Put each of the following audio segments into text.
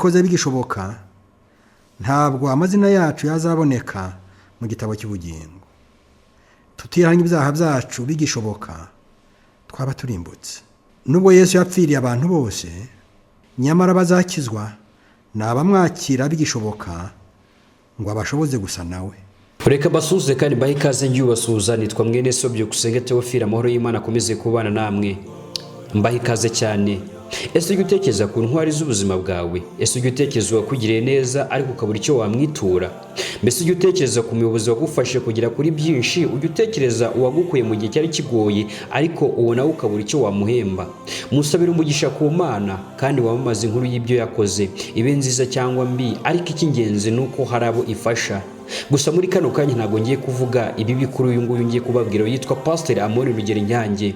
Koze bigishoboka, ntabwo amazina yacu yazaboneka mu gitabo cy'ubugingo. Tutihanye ibyaha byacu bigishoboka, twaba turimbutse. Nubwo Yesu yapfiriye abantu bose, nyamara bazakizwa ni abamwakira bigishoboka ngo abashoboze gusa nawe. Reka basuhuze kandi mbahe ikaze ngiye ubasuhuza. Nitwa mwene so Byukusenge Theophile. Amahoro y'Imana akomeze kubana namwe. Mbahe ikaze cyane. Ese ujya utekereza ku ntwari z'ubuzima bwawe? Ese ujya utekereza uwakugiriye neza ariko ukabura icyo wamwitura? Mbese ujya utekereza ku muyobozi wagufashe kugera kuri byinshi? Ujya utekereza uwagukuye mu gihe cyari kigoye, ariko uwo nawe ukabura icyo wamuhemba? Musabire umugisha ku Mana kandi wamamaze inkuru y'ibyo yakoze, ibe nziza cyangwa mbi, ariko icy'ingenzi ni uko hari abo ifasha. Gusa muri kano kanya ntabwo ngiye kuvuga ibibi kuri uyu nguyu ngiye kubabwira yitwa Pasiteri Amoni Rugero Inyange.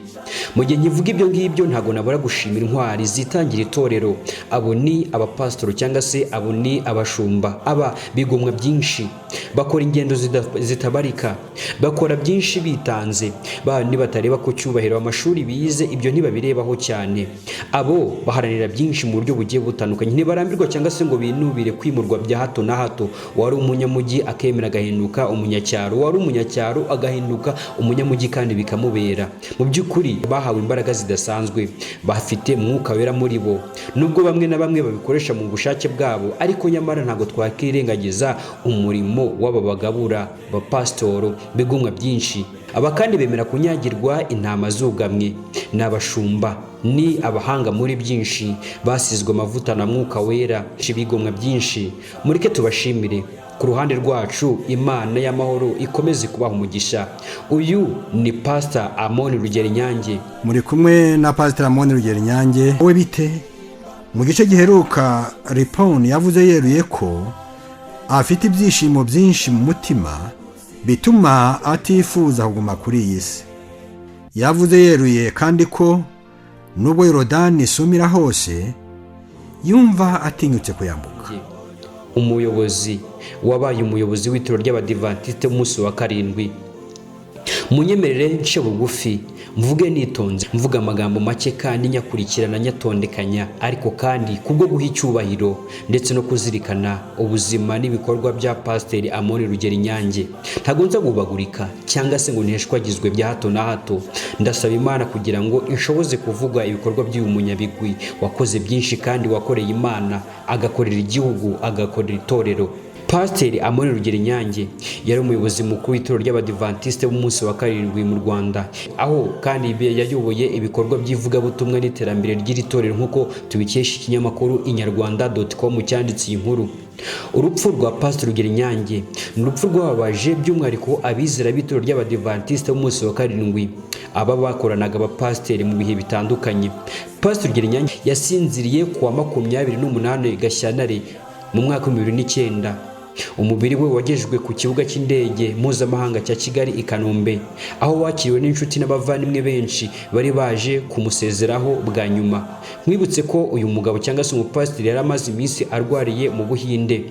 Mu gihe nkivuga ibyo ngibyo, ntabwo nabura gushimira intwari zitangira itorero. Abo ni abapasitori cyangwa se abo ni abashumba. Aba bigomwa byinshi, bakora ingendo zitabarika, bakora byinshi bitanze. Ba nibatareba ku cyubahiro, amashuri bize, ibyo ntibabirebaho cyane. Abo baharanira byinshi mu buryo bugiye butandukanye, ntibarambirwa cyangwa se ngo binubire kwimurwa bya hato na hato. Wari umunyamujyi akemera agahinduka umunyacyaro, wari umunyacyaro agahinduka umunyamujyi kandi bikamubera. Mu by'ukuri bahawe imbaraga zidasanzwe, bafite Mwuka Wera muri bo. Nubwo bamwe na bamwe babikoresha mu bushake bwabo, ariko nyamara ntabwo twakwirengagiza umurimo w'aba bagabura, bapasitoro bigomwa byinshi. Aba kandi bemera kunyagirwa intama zugamwe. Ni abashumba, ni abahanga muri byinshi, basizwe amavuta na Mwuka Wera, bigomwa byinshi. Mureke tubashimire ku ruhande rwacu. Imana y'amahoro ikomeze kubaha umugisha. Uyu ni Pasita Amoni Rugero Inyange. Muri kumwe na Pasiteri Amoni Rugero Inyange. Wowe bite? Mu gice giheruka, Ripon yavuze yeruye ko afite ibyishimo byinshi mu mutima bituma atifuza kuguma kuri iyi si. Yavuze yeruye kandi ko nubwo Yorodani isumira hose, yumva atinyutse kuyambuka. Umuyobozi wabaye umuyobozi w'itorero ry'Abadivantisite umunsi wa karindwi. Munyemerere nce bugufi, mvuge nitonze, mvuga amagambo make kandi nyakurikirana, nyatondekanya, ariko kandi kubwo guha icyubahiro ndetse no kuzirikana ubuzima n'ibikorwa bya Pasiteri Amoni Rugero Inyange. Ntabwo nza guhubagurika cyangwa se ngo nteshwagizwe bya hato na hato. Ndasaba Imana kugira ngo inshoboze kuvuga ibikorwa by'uyu munyabigwi wakoze byinshi kandi wakoreye Imana, agakorera igihugu, agakorera itorero. Pasiteri Amoni Rugero Inyange yari umuyobozi mukuru w'itorero ry'Abadivantisite b'umunsi wa karindwi mu Rwanda, aho kandi yayoboye ibikorwa by'ivugabutumwa n'iterambere ry'iri torero, nk'uko tubikesha ikinyamakuru inyarwanda.com cyanditse iyi nkuru. Urupfu rwa Pasiteri Rugero Inyange ni urupfu rwababaje by'umwihariko abizera b'itorero ry'Abadivantisite b'umunsi wa karindwi, aba bakoranaga abapasiteri mu bihe bitandukanye. Pasiteri Rugero Inyange yasinziriye ku wa 28 Gashyantare mu mwaka wa 2009. Umubiri we wagejejwe ku kibuga cy'indege mpuzamahanga cya Kigali i Kanombe, aho wakiriwe n'inshuti n'abavandimwe benshi bari baje kumusezeraho bwa nyuma. Mwibutse ko uyu mugabo cyangwa se umupasiteri yari amaze iminsi arwariye mu Buhinde.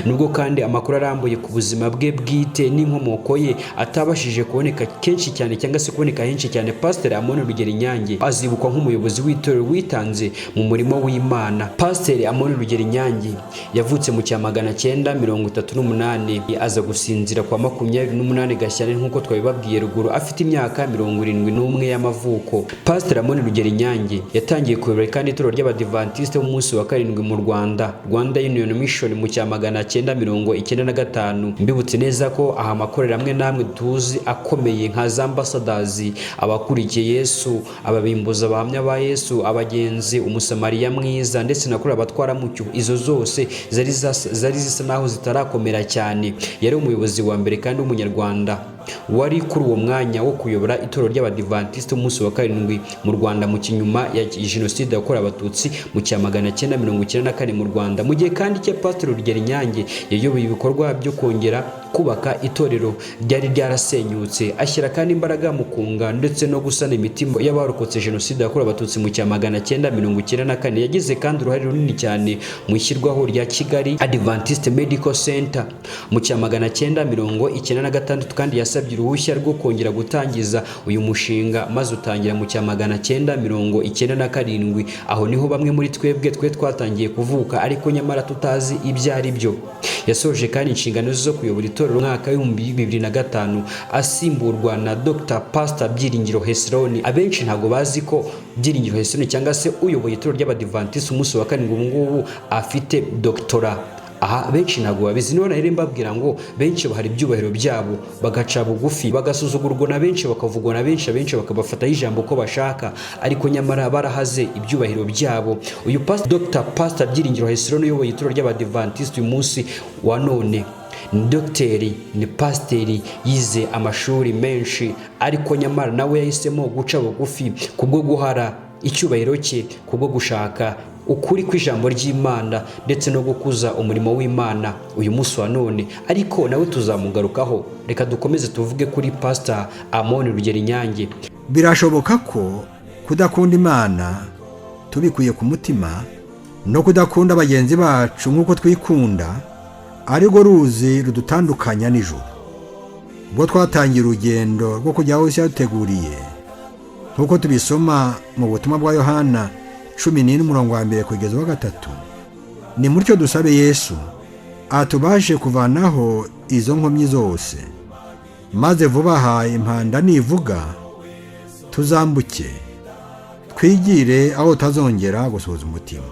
Nubwo kandi amakuru arambuye ku buzima bwe bwite n'inkomoko ye atabashije kuboneka kenshi cyane cyangwa se kuboneka henshi cyane, Pasiteri Amoni Rugero Inyange azibukwa nk'umuyobozi w'itorero witanze mu murimo w'Imana. Pasiteri Amoni Rugero Inyange yavutse mu cya 938, aza gusinzira kwa 28 Gashyantare, nk'uko twabibabwiye ruguru, afite imyaka 71 y'amavuko. Pasiteri Amoni Rugero Inyange yatangiye kuyobora kandi itorero ry'Abadivantisite b'umunsi wa karindwi mu Rwanda, Rwanda Union Mission, mu cya 995. Mbibutse neza ko aha amakorero amwe n'amwe tuzi akomeye nka za Ambassadors, Abakurikiye Yesu, Ababimbuza, Abahamya ba Yesu, Abagenzi, Umusamariya Mwiza ndetse na Korali Abatwaramucyo, izo zose zari zisa naho zitarakomera cyane. Yari umuyobozi wa mbere kandi w'Umunyarwanda wari kuri uwo mwanya wo kuyobora itorero ry'Abadivantisite umunsi wa karindwi mu Rwanda mu kinyuma ya Jenoside yakorewe Abatutsi mu cya 994 mu Rwanda. Mu gihe kandi cye, Pasiteri Rugero Inyange yayoboye ibikorwa byo kongera kubaka itorero ryari ryarasenyutse, ashyira kandi imbaraga mu kunga ndetse no gusana imitima y'abarokotse Jenoside yakorewe Abatutsi mu cya 994. Yagize kandi uruhare runini cyane mu ishyirwaho rya Kigali Adventist Medical Center mu cya 996, kandi yasaniye yasabye uruhushya rwo kongera gutangiza uyu mushinga, maze utangira mu cya 997. Aho niho bamwe muri twebwe twe twatangiye kuvuka, ariko nyamara tutazi ibyo ari byo. Yasoje kandi inshingano zo kuyobora itorero mu mwaka w'2005, asimburwa na Dr Pastor Byiringiro Hesironi. Abenshi ntabwo bazi ko Byiringiro Hesironi, cyangwa se uyoboye itorero ry'Abadivantisiti umunsi wa karindwi ubu ngubu, afite doctorat. Aha benshi ntabwo babizi. Niho nari mbabwira ngo benshi bahari ibyubahiro byabo, bagaca bugufi, bagasuzugurwa na benshi, bakavugwa na benshi, abenshi bakabafataho ijambo uko bashaka, ariko nyamara barahaze ibyubahiro byabo. Uyu Dr Pastor Byiringiro Hesironi uyoboye itorero ry'Abadivantisiti uyu munsi wa none ni dogiteri, ni pasiteri, yize amashuri menshi, ariko nyamara nawe yahisemo guca bugufi kubwo guhara icyubahiro cye, kubwo gushaka ukuri kw'ijambo ry'Imana ndetse no gukuza umurimo w'Imana uyu munsi wa none. Ariko nawe tuzamugarukaho. Reka dukomeze tuvuge kuri Pastor Amoni Rugerinyange. Birashoboka ko kudakunda Imana tubikuye ku mutima no kudakunda bagenzi bacu nk'uko twikunda arirwo ruzi rudutandukanya n'ijuru. Ubwo twatangiye urugendo rwo kujya aho isi yaduteguriye, nk'uko tubisoma mu butumwa bwa Yohana 14 umurongo wa 1 kugeza uwa 3, ni mutyo dusabe Yesu atubashe kuvanaho izo nkomyi zose, maze vuba aha impanda nivuga tuzambuke twigire aho utazongera gusuhuza umutima.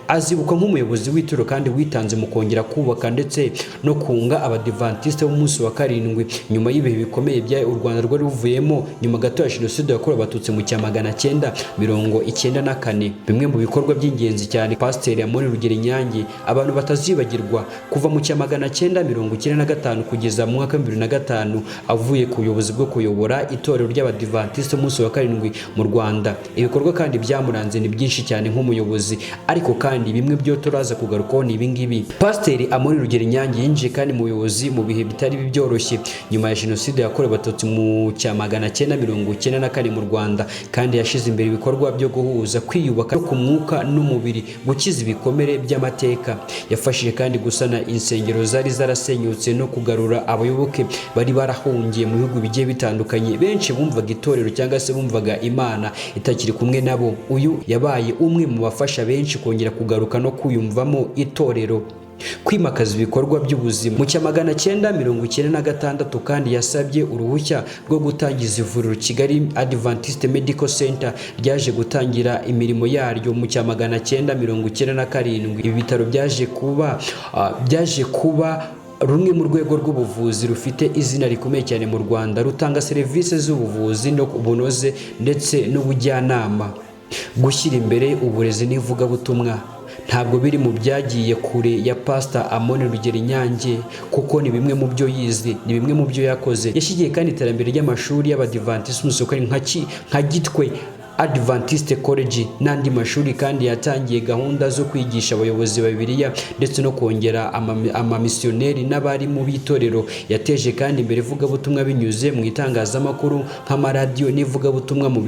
Azibukwa nk'umuyobozi w'itorero kandi witanze mu kongera kubaka ndetse no kunga Abadivantisite b'umunsi wa karindwi nyuma y'ibihe bikomeye bya u Rwanda rwari ruvuyemo nyuma gato ya Jenoside yakorewe Abatutsi mu cya 994. Bimwe mu bikorwa by'ingenzi cyane Pasiteri Amoni Rugerinyange abantu batazibagirwa kuva mu cya 995 kugeza mu mwaka wa 2005 avuye ku buyobozi bwo kuyobora itorero ry'Abadivantisite b'umunsi wa karindwi mu Rwanda. Ibikorwa kandi byamuranze ni byinshi cyane nk'umuyobozi, ariko kandi bimwe byo turaza kugarukaho ni ibingibi. Pasiteri Amoni Rugerinyange yinjiye kandi mu buyobozi mu bihe bitari byoroshye nyuma ya Jenoside yakorewe Abatutsi mu cya 994 mu Rwanda, kandi yashyize imbere ibikorwa byo guhuza, kwiyubaka ku mwuka n'umubiri, gukiza ibikomere by'amateka. Yafashije kandi gusana insengero zari zarasenyutse no kugarura abayoboke bari barahungiye mu bihugu bigiye bitandukanye. Benshi bumvaga itorero cyangwa se bumvaga Imana itakiri kumwe nabo. Uyu yabaye umwe mu bafasha benshi kongera kugaruka no kwiyumvamo itorero, kwimakaza ibikorwa by'ubuzima. Mu cya 996 kandi yasabye uruhushya rwo gutangiza ivuriro Kigali Adventist Medical Center, ryaje gutangira imirimo yaryo mu cya 997. Ibi bitaro byaje kuba rumwe mu rwego rw'ubuvuzi rufite izina rikomeye cyane mu Rwanda, rutanga serivisi z'ubuvuzi no bunoze ndetse n'ubujyanama. Gushyira imbere uburezi n'ivugabutumwa ntabwo biri mu byagiye kure ya Pastor Amoni Rugerinyange, kuko ni bimwe mu byo yize, ni bimwe mu byo yakoze. Yashyigikiye kandi iterambere ry'amashuri y'Abadivantisiti nka Gitwe Adventist College n'andi mashuri, kandi yatangiye gahunda zo kwigisha abayobozi ba Bibiliya ndetse no kongera amamisiyoneri n'abarimu b'itorero. Yateje kandi imbere ivugabutumwa binyuze mu itangazamakuru nk'amaradiyo n'ivugabutumwa mu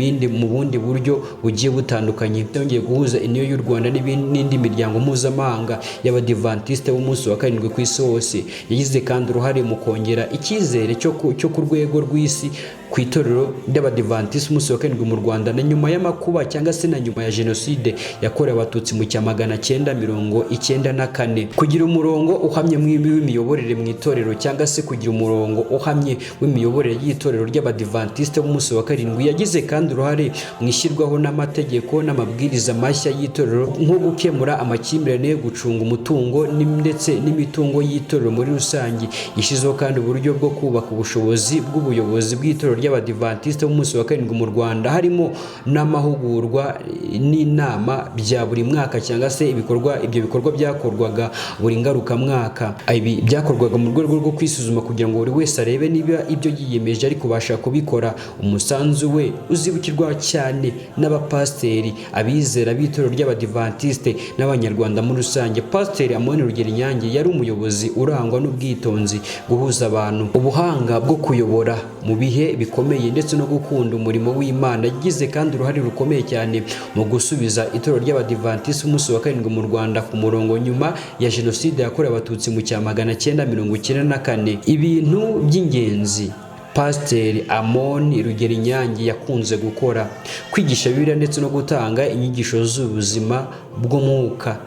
bundi buryo bugiye butandukanye. Yongeye guhuza Union y'u Rwanda n'indi miryango mpuzamahanga y'Abadivantisite b'umunsi wa karindwi ku isi hose. Yagize kandi uruhare mu kongera icyizere cyo ku rwego rw'isi ku itorero ry'Abadivantisiti umunsi wa karindwi mu Rwanda na nyuma y'amakuba, cyangwa se na nyuma ya Jenoside yakorewe Abatutsi mu cya 994. Kugira umurongo uhamye w'imiyoborere mu itorero, cyangwa se kugira umurongo uhamye w'imiyoborere y'itorero ry'Abadivantisite b'umunsi wa karindwi. Yagize kandi uruhare mu ishyirwaho n'amategeko n'amabwiriza mashya y'itorero, nko gukemura amakimbirane, gucunga umutungo ndetse n'imitungo y'itorero muri rusange. Yashyizeho kandi uburyo bwo kubaka ubushobozi bw'ubuyobozi bw'itorero ry'Abadivantisite b'umunsi wa karindwi mu Rwanda, harimo n'amahugurwa n'inama bya buri mwaka, cyangwa se ibikorwa ibyo bikorwa byakorwaga buri ngarukamwaka. Ibi byakorwaga mu rwego rwo kwisuzuma kugira ngo buri wese arebe niba ibyo yiyemeje ari kubasha kubikora. Umusanzu we uzibukirwa cyane n'abapasiteri, abizera b'itorero ry'Abadivantisite n'Abanyarwanda muri rusange. Pasiteri Amoni Rugerinyange yari umuyobozi urangwa n'ubwitonzi, guhuza abantu, ubuhanga bwo kuyobora mu bihe bikomeye ndetse no gukunda umurimo w'Imana. Yagize kandi uruhare rukomeye cyane mu gusubiza itorero ry'Abadivantisiti umunsi wa karindwi mu Rwanda ku murongo nyuma ya Jenoside yakorewe Abatutsi mu cya 994. Ibintu by'ingenzi Pasiteri Amoni Rugerinyange yakunze gukora: kwigisha Bibiliya ndetse no gutanga inyigisho z'ubuzima bw'umwuka.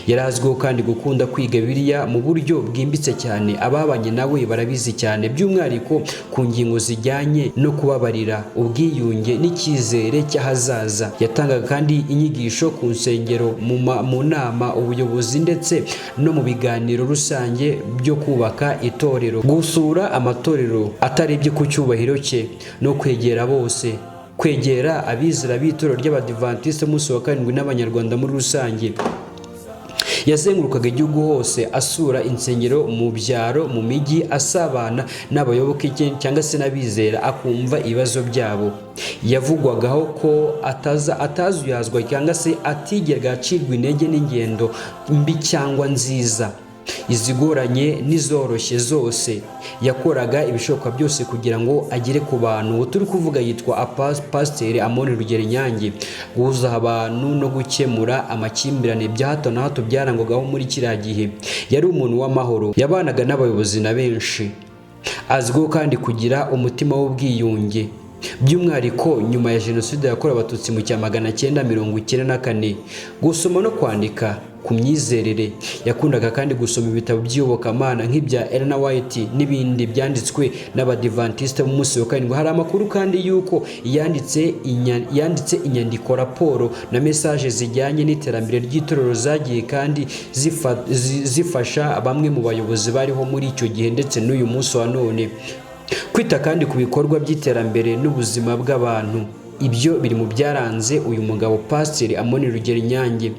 Yari azwiho kandi gukunda kwiga Bibiliya mu buryo bwimbitse cyane. Ababanye nawe barabizi cyane, by'umwihariko ku ngingo zijyanye no kubabarira, ubwiyunge n'icyizere cy'ahazaza. Yatangaga kandi inyigisho ku nsengero, mu nama, ubuyobozi ndetse no mu biganiro rusange byo kubaka itorero. Gusura amatorero atarebye ku cyubahiro cye no kwegera bose, kwegera abizera b'itorero ry'Abadivantisite umunsi wa karindwi n'Abanyarwanda muri rusange. Yazengurukaga igihugu hose, asura insengero mu byaro, mu mijyi, asabana n'abayoboke cyangwa se n'abizera, akumva ibibazo byabo. Yavugwagaho ko ataza atazuyazwa cyangwa se atigeraga acirwa intege n'ingendo mbi cyangwa nziza, izigoranye n'izoroshye zose. Yakoraga ibishoboka byose kugira ngo agere ku bantu. Uwo turi kuvuga yitwa Pasiteri Amoni Rugerinyange. Guhuza abantu no gukemura amakimbirane bya hato na hato byarangwagaho muri kiriya gihe. Yari umuntu w'amahoro, yabanaga n'abayobozi na benshi. Azwiho kandi kugira umutima w'ubwiyunge, by'umwihariko nyuma ya Jenoside yakorewe Abatutsi mu cya 994. Gusoma no kwandika ku myizerere. Yakundaga kandi gusoma ibitabo by'iyobokamana nk'ibya Ellen White n'ibindi byanditswe n'Abadivantisite b'umunsi wa karindwi. Hari amakuru kandi y'uko yanditse inyandiko, raporo na message zijyanye n'iterambere ry'itorero, zagiye kandi zifasha bamwe mu bayobozi bariho muri icyo gihe ndetse n'uyu munsi wa none. Kwita kandi ku bikorwa by'iterambere n'ubuzima bw'abantu, ibyo biri mu byaranze uyu mugabo Pasiteri Amoni Rugerinyange.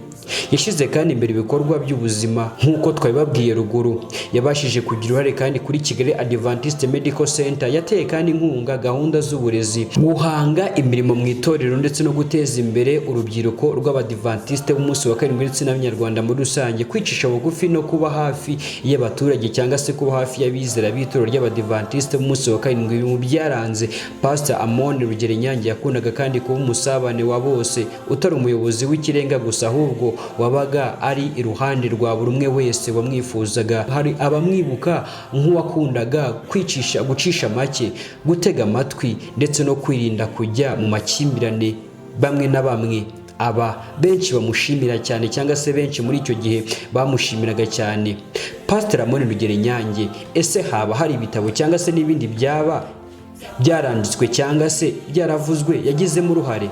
Yashyize kandi imbere ibikorwa by'ubuzima nk'uko twabibabwiye ruguru. Yabashije kugira uruhare kandi kuri Kigali Adventist Medical Center. Yateye kandi inkunga gahunda z'uburezi, guhanga imirimo mu itorero ndetse no guteza imbere urubyiruko rw'Abadivantiste b'umunsi wa karindwi ndetse n'Abanyarwanda muri rusange. Kwicisha bugufi no kuba hafi y'abaturage cyangwa se kuba hafi y'abizera b'itorero ry'Abadivantiste b'umunsi wa karindwi mu byaranze Pastor Amon Rugerinyange. Yakundaga kandi kuba umusabane wa bose, utari umuyobozi w'ikirenga gusa, ahubwo wabaga ari iruhande rwa buri umwe wese wamwifuzaga. Hari abamwibuka nk'uwakundaga kwicisha gucisha make, gutega amatwi ndetse no kwirinda kujya mu makimbirane bamwe na bamwe. Aba benshi bamushimira cyane, cyangwa se benshi muri icyo gihe bamushimiraga cyane Pastor Amoni Rugerinyange. Ese haba hari ibitabo cyangwa se n'ibindi byaba byaranditswe cyangwa se byaravuzwe yagizemo uruhare?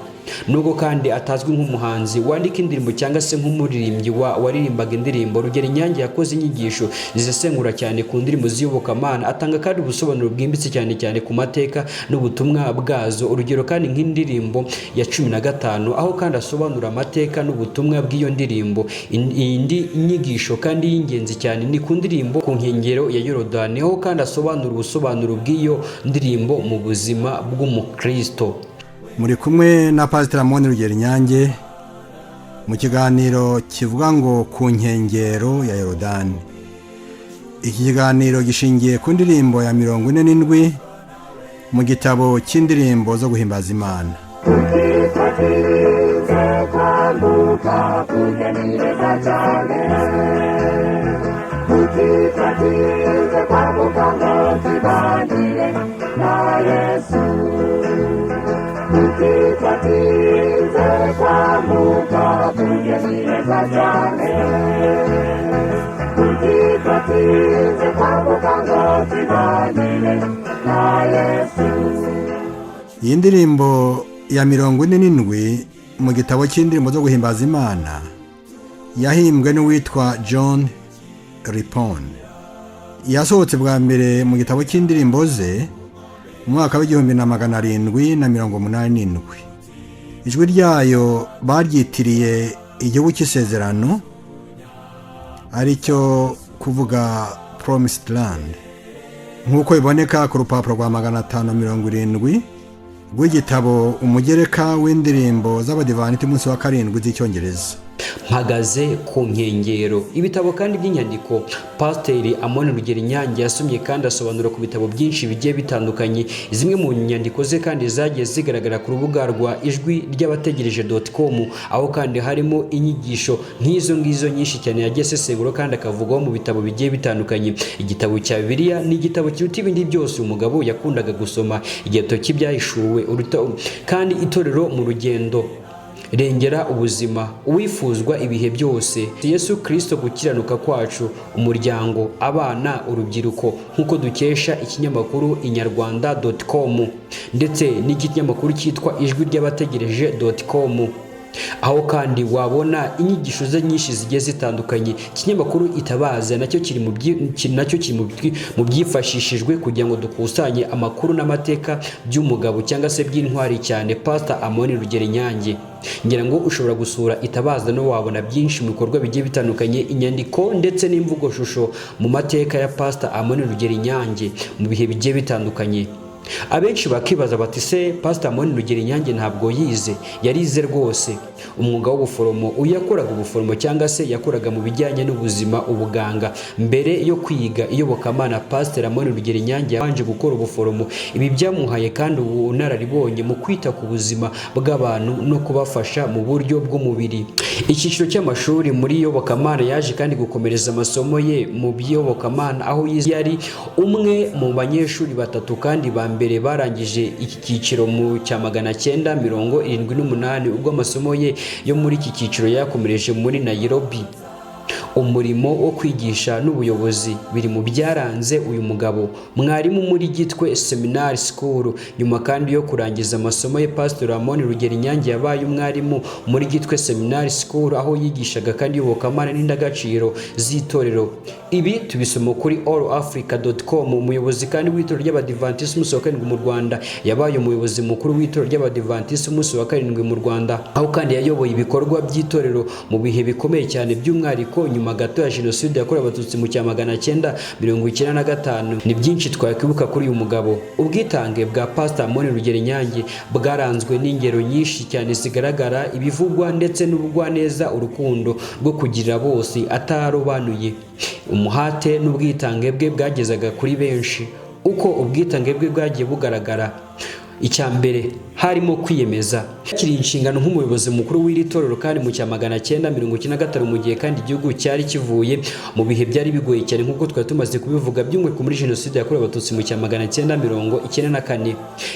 Nubwo kandi atazwi nk'umuhanzi wandika indirimbo cyangwa se nk'umuririmbyi waririmbaga indirimbo, Rugerinyange yakoze inyigisho zisesengura cyane ku ndirimbo z'iyobokamana, atanga kandi ubusobanuro bwimbitse cyane cyane ku mateka n'ubutumwa bwazo. Urugero kandi nk'indirimbo ya 15, aho kandi asobanura amateka n'ubutumwa bw'iyo ndirimbo. Indi nyigisho kandi y'ingenzi cyane ni ku ndirimbo "Ku Nkengero ya Yorodani", aho kandi asobanura ubusobanuro bw'iyo ndirimbo mu buzima bw'umukristo. Muri kumwe na Pasiteri Amoni Rugerinyange mu kiganiro kivuga ngo "Ku Nkengero ya Yorodani". Iki kiganiro gishingiye ku ndirimbo ya 47 mu gitabo cy'indirimbo zo guhimbaza Imana. Tukifatirize kwambuka kugenda cyane, tukifatirize kwambuka ngo tubanire na Yesu. Tukifatirize kwambuka kugenda cyane, tukifatirize kwambuka ngo tubanire na Yesu. Iyi ndirimbo ya 47 mu gitabo cy'indirimbo zo guhimbaza Imana yahimbwe n'uwitwa John Ripon. Yasohotse bwa mbere mu gitabo cy'indirimbo ze mu mwaka w'1787. Ijwi ryayo baryitiriye igihugu cy'isezerano, aricyo kuvuga Promised Land, nk'uko biboneka ku rupapuro rwa 570 rw'igitabo Umugereka w'indirimbo z'Abadivaniti umunsi wa karindwi z'Icyongereza. Mpagaze ku nkengero. Ibitabo kandi by'inyandiko, Pasiteri Amoni Rugerinyange yasomye kandi asobanura ku bitabo byinshi bigiye bitandukanye. Zimwe mu nyandiko ze kandi zagiye zigaragara ku rubuga rwa ijwiry'abategereje.com, aho kandi harimo inyigisho nk'izo ngizo nyinshi cyane yagiye asesengura kandi akavugwaho mu bitabo bigiye bitandukanye. Igitabo cya Bibiliya ni igitabo kiruta ibindi byose umugabo yakundaga gusoma. Igitabo cy'Ibyahishuwe, kandi Itorero mu rugendo, Rengera ubuzima, Uwifuzwa ibihe byose, Yesu Kirisito gukiranuka kwacu, Umuryango, Abana, Urubyiruko, nk'uko dukesha ikinyamakuru inyarwanda.com ndetse n'ikinyamakuru cyitwa ijwiry'abategereje.com, aho kandi wabona inyigisho ze nyinshi zigiye zitandukanye. Ikinyamakuru Itabaza nacyo kiri mu byifashishijwe kugira ngo dukusanye amakuru n'amateka by'umugabo cyangwa se by'intwari cyane Pastor Amoni Rugerinyange. Ngira ngo ushobora gusura Itabaza no wabona byinshi mu bikorwa bigiye bitandukanye, inyandiko ndetse n'imvugo shusho mu mateka ya Pastor Amoni Rugerinyange mu bihe bigiye bitandukanye. Abenshi bakibaza bati: "Se Pastor Amoni Rugerinyange ntabwo yize?" Yarize rwose. Umwuga w'ubuforomo, uyu yakoraga ubuforomo cyangwa se yakoraga mu bijyanye n'ubuzima, ubuganga. Mbere yo kwiga iyobokamana, Pastor Amoni Rugerinyange yabanje gukora ubuforomo. Ibi byamuhaye kandi ubunararibonye mu kwita ku buzima bw'abantu no kubafasha mu buryo bw'umubiri. Icyiciro cy'amashuri muri iyobokamana, yaje kandi gukomereza amasomo ye mu by'iyobokamana, aho yize yari umwe mu banyeshuri batatu kandi ba mbere barangije iki cyiciro mu cya 978, ubwo amasomo ye yo muri iki cyiciro yakomereje muri Nairobi. Umurimo wo kwigisha n'ubuyobozi biri mu byaranze uyu mugabo, mwarimu muri Gitwe Seminary School. Nyuma kandi yo kurangiza amasomo ye, Pastor Amoni Rugerinyange yabaye umwarimu muri Gitwe Seminary School, aho yigishaga kandi iyobokamana n'indangagaciro z'itorero. Ibi tubisoma kuri allafrica.com. Umuyobozi kandi w'itorero ry'Abadivantisiti umunsi wa karindwi mu Rwanda, yabaye umuyobozi mukuru w'itorero ry'Abadivantisiti umunsi wa karindwi mu Rwanda, aho kandi yayoboye ibikorwa by'itorero mu bihe bikomeye cyane, by'umwihariko nyuma gato ya Jenoside yakorewe Abatutsi mu cya 995. Ni byinshi twakwibuka kuri uyu mugabo. Ubwitange bwa Pastor Amoni Rugerinyange bwaranzwe n'ingero nyinshi cyane zigaragara, ibivugwa ndetse n'ubugwaneza, urukundo rwo kugirira bose atarobanuye. Umuhate n'ubwitange bwe bwagezaga kuri benshi. Uko ubwitange bwe bwagiye bugaragara, icya mbere harimo kwiyemeza. Yakiriye inshingano nk'umuyobozi mukuru w'iri torero kandi mu cya 995, mu gihe kandi igihugu cyari kivuye mu bihe byari bigoye cyane, nk'uko twari tumaze kubivuga, by'umwihariko muri Jenoside yakorewe Abatutsi mu cya 994.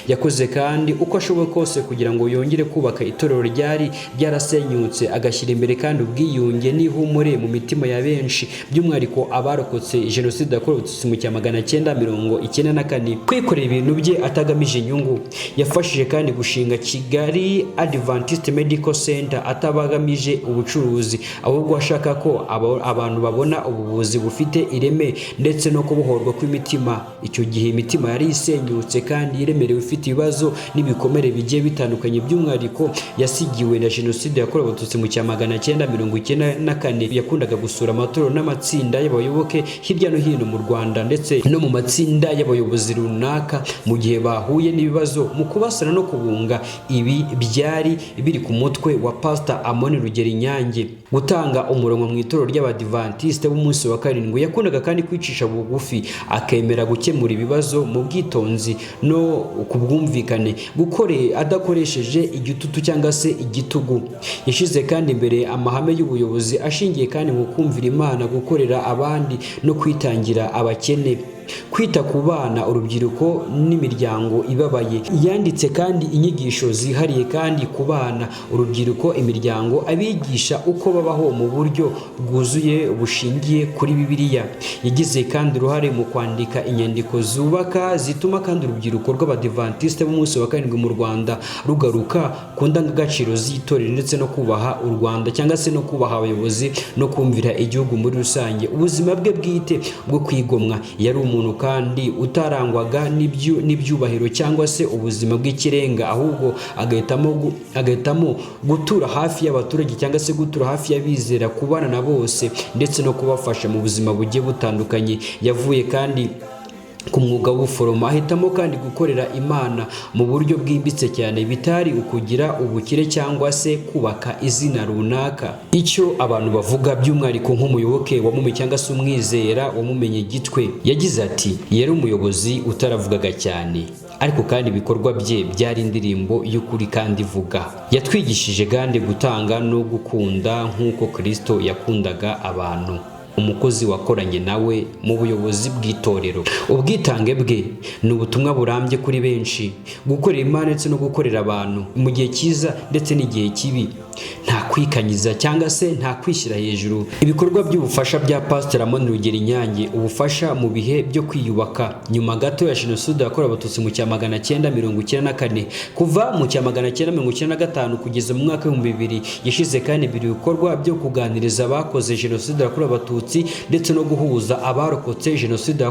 Yakoze kandi uko ashoboye kose kugira ngo yongere kubaka itorero ryari ryarasenyutse, agashyira imbere kandi ubwiyunge n'ihumure mu mitima ya benshi, by'umwihariko abarokotse Jenoside yakorewe Abatutsi mu cya 994. Kwikorera ibintu bye atagamije inyungu, yafashije kandi gushinga Kigali Adventist Medical Center atabagamije ubucuruzi, ahubwo ashaka ko abantu babona ubuvuzi bufite ireme ndetse no kubohorwa kw'imitima. Icyo gihe imitima yari isenyutse kandi iremerewe, ifite ibibazo n'ibikomere bigiye bitandukanye, by'umwihariko yasigiwe na Jenoside yakorewe Abatutsi mu cya 994. Yakundaga gusura amatorero n'amatsinda y'abayoboke hirya no hino mu Rwanda, ndetse no mu matsinda y'abayobozi runaka mu gihe bahuye n'ibibazo, mu kubasana no kubunga. Ibi byari biri ku mutwe wa Pastor Amoni Rugerinyange. Gutanga umurongo mu itorero ry'Abadivantisite b'umunsi wa karindwi, yakundaga kandi kwicisha bugufi, akemera gukemura ibibazo mu bwitonzi no ku bwumvikane, gukore adakoresheje igitutu cyangwa se igitugu. Yashyize kandi imbere amahame y'ubuyobozi ashingiye kandi mu kumvira Imana, gukorera abandi no kwitangira abakene, kwita ku bana, urubyiruko n'imiryango ibabaye. Yanditse kandi inyigisho zihariye kandi ku bana, urubyiruko, imiryango, abigisha uko babaho mu buryo bwuzuye bushingiye kuri Bibiliya. Yagize kandi uruhare mu kwandika inyandiko zubaka, zituma kandi urubyiruko rw'Abadivantisite b'umunsi wa karindwi mu Rwanda rugaruka ku ndangagaciro z'itorero, ndetse no kubaha u Rwanda cyangwa se no kubaha abayobozi no kumvira igihugu muri rusange. Ubuzima bwe bwite bwo kwigomwa, yari umuntu kandi utarangwaga n'ibyubahiro cyangwa se ubuzima bw'ikirenga, ahubwo agahitamo gutura hafi y'abaturage cyangwa se gutura hafi y'abizera, kubana na bose ndetse no kubafasha mu buzima bugiye butandukanye. Yavuye kandi Ku mwuga w'ubuforomo, ahitamo kandi gukorera Imana mu buryo bwimbitse cyane, bitari ukugira ubukire cyangwa se kubaka izina runaka. Icyo abantu bavuga, by'umwihariko nk'umuyoboke wamumenye cyangwa se umwizera wamumenye Gitwe, yagize ati: "Yari umuyobozi utaravugaga cyane, ariko kandi ibikorwa bye byari indirimbo y'ukuri kandi ivuga. Yatwigishije kandi gutanga no gukunda nk'uko Kristo yakundaga abantu." Umukozi wakoranye nawe mu buyobozi bw'itorero: "Ubwitange bwe ni ubutumwa burambye kuri benshi, gukorera Imana ndetse no gukorera abantu mu gihe cyiza ndetse n'igihe kibi, nta kwikanyiza cyangwa se nta kwishyira hejuru." Ibikorwa by'ubufasha bya Pasiteri Amoni Rugerinyange: ubufasha mu bihe byo kwiyubaka nyuma gato ya Jenoside yakorewe Abatutsi mu cya 994, kuva mu cya 995 kugeza mu mwaka w'2000, yashyize kandi imbere ibikorwa byo kuganiriza abakoze Jenoside yakorewe Abatutsi ndetse no guhuza abarokotse Jenoside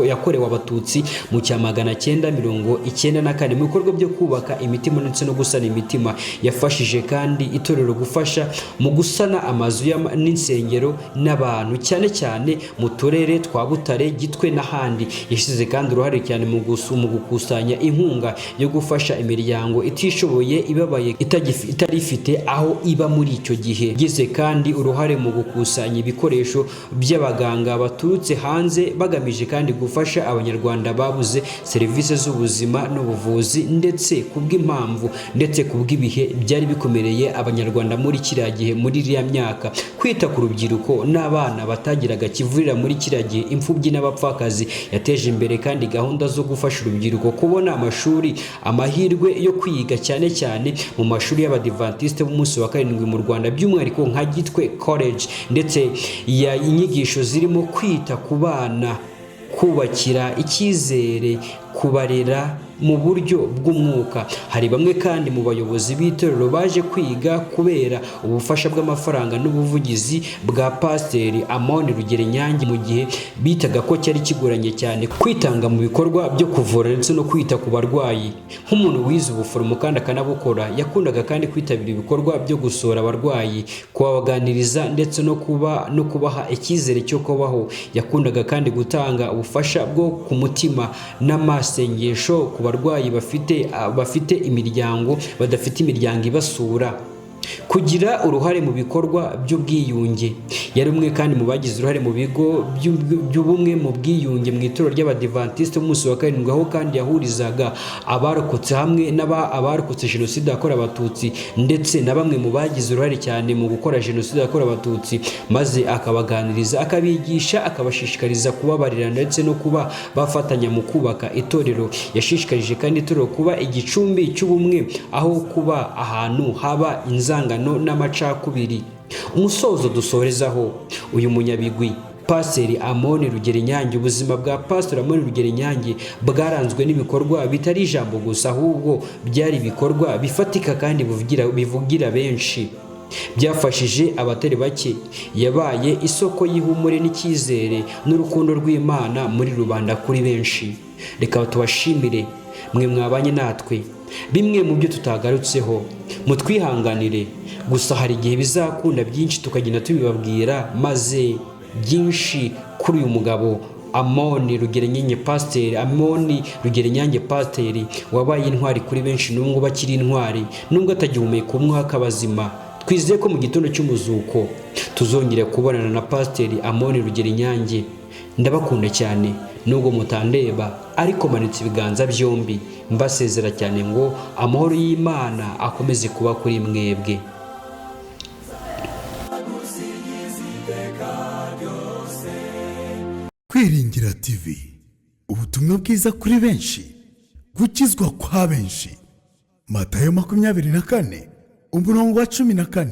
yakorewe Abatutsi mu cya 994. Mu bikorwa byo kubaka imitima ndetse no gusana imitima, yafashije kandi itorero gufasha mu gusana amazu n'insengero n'abantu, cyane cyane mu turere twa Butare, Gitwe n'ahandi. Yashyize kandi uruhare cyane mu gukusanya inkunga yo gufasha imiryango itishoboye ibabaye, itari ifite aho iba muri icyo gihe. Yagize kandi uruhare mu gukusanya ibikoresho by'abaganga baturutse hanze, bagamije kandi gufasha Abanyarwanda babuze serivisi z'ubuzima n'ubuvuzi, ndetse kubw'impamvu ndetse kubw'ibihe byari bikomereye Abanyarwanda muri kiriya gihe, muri iriya myaka. Kwita ku rubyiruko n'abana batagiraga kivurira muri kiriya gihe, imfubyi n'abapfakazi. Yateje imbere kandi gahunda zo gufasha urubyiruko kubona amashuri, amahirwe yo kwiga, cyane cyane mu mashuri y'Abadivantisite b'umunsi wa karindwi mu Rwanda, by'umwihariko nka Gitwe College, ndetse ya inyigisho zirimo kwita ku bana, kubakira icyizere, kubarera mu buryo bw'umwuka. Hari bamwe kandi mu bayobozi b'itorero baje kwiga kubera ubufasha bw'amafaranga n'ubuvugizi bwa Pasiteri Amoni Rugerinyange mu gihe bitaga ko cyari kigoranye cyane. Kwitanga mu bikorwa byo kuvura ndetse no kwita ku barwayi: nk'umuntu wize ubuforomo kandi akanabukora, yakundaga kandi kwitabira ibikorwa byo gusura abarwayi, kubaganiriza ndetse no kubaha icyizere cyo kubaho. Yakundaga kandi gutanga ubufasha bwo ku mutima n'amasengesho ku barwayi bafite imiryango, badafite imiryango ibasura. Kugira uruhare mu bikorwa by'ubwiyunge: yari umwe kandi mu bagize uruhare mu bigo by'ubumwe mu bwiyunge mu itorero ry'Abadivantisite b'umunsi wa karindwi, aho kandi yahurizaga abarokotse hamwe n'aba abarokotse Jenoside yakorewe Abatutsi ndetse na bamwe mu bagize uruhare cyane mu gukora Jenoside yakorewe Abatutsi, maze akabaganiriza, akabigisha, akabashishikariza kubabarira ndetse no kuba bafatanya mu kubaka itorero. Yashishikarije kandi itorero kuba igicumbi cy'ubumwe aho kuba ahantu haba inzangano n'amacakubiri. Umusozo dusorezaho uyu munyabigwi Pasiteri Amoni Rugerinyange: ubuzima bwa Pasiteri Amoni Rugerinyange bwaranzwe n'ibikorwa bitari ijambo gusa, ahubwo byari ibikorwa bifatika kandi bivugira benshi, byafashije abatari bake. Yabaye isoko y'ihumure n'icyizere n'urukundo rw'Imana muri rubanda kuri benshi. Reka tubashimire mwe mwabanye natwe. Bimwe mu byo tutagarutseho mutwihanganire, gusa hari igihe bizakunda byinshi tukagenda tubibabwira, maze byinshi kuri uyu mugabo Amoni Rugerinyange, Pasiteri Amoni Rugerinyange, pasiteri wabaye intwari kuri benshi, n'ubwo bakiri intwari, nubwo atagihumeka umwuka bazima. Twizeye ko mu gitondo cy'umuzuko tuzongera kubonana na Pasiteri Amoni Rugerinyange. Ndabakunda cyane nubwo mutandeba, ariko manitse ibiganza byombi mbasezera cyane ngo amahoro y'Imana akomeze kuba kuri mwebwe. Kwiringira TV, ubutumwa bwiza kuri benshi, gukizwa kwa benshi. Matayo 24 umurongo wa 14.